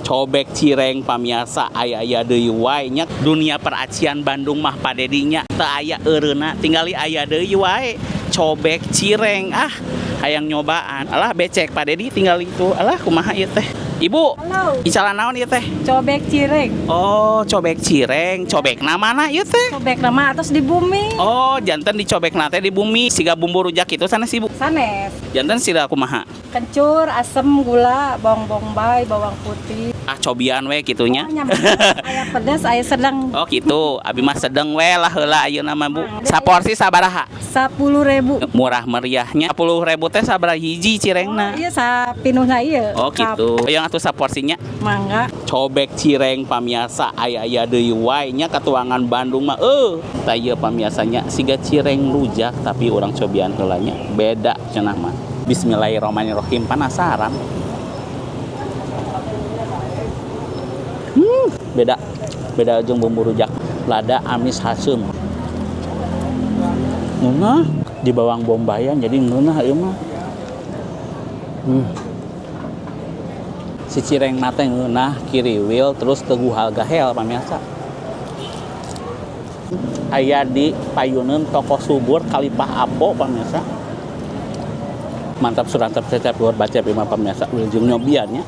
Cobek cireng pamiarsa, aya-aya deui wae nya. Dunia peracian Bandung mah, Pak Dedi, nya teu aya eureuna. Tinggali aya deui wae cobek cireng. Ah, hayang nyobaan. Alah, becek, Pak Dedi. Tinggal itu. Alah, kumaha ieu teh, Ibu? Halo. Icalan naon ieu teh? Cobek cireng. Oh, cobek cireng. Cobek mana ieu teh? Cobek nama atas di bumi. Oh, janten dicobek teh di bumi, siga bumbu rujak itu sanes, Ibu? Sanes. Janten siga kumaha? Kencur, asem, gula, bawang bombay, bawang putih. Ah, cobian we kitunya. Oh, nyaman. Aya pedas, aya sedang. Oh gitu, abi mah sedeng we lah heula ayeuna mah, Bu. Saporsi sabaraha? 10.000. Murah meriahnya. 10.000 teh sabaraha hiji cirengna? Oh, iya, sapinuhna ieu. Oh gitu. Yang atuh saporsinya. Mangga. Cobek cireng pamiarsa, aya-aya deui wae nya katuangan Bandung mah. Tah, ieu pamiarsanya siga cireng rujak, tapi urang cobian heula nya. Beda cenah mah. Bismillahirrahmanirrahim, penasaran. Beda. Beda jeung bumbu rujak. Lada amis haseum. Ngeunah di bawang bombayan, jadi ngeunah ieu mah. Si cireng teh ngeunah kiriwil, terus teguhal gahel pamirsa. Aya di payuneun Toko Subur Kalipah Apo, pamirsa. Mantap surantap cecep luar baca prima pamirsa, wilujeng nyobian nya.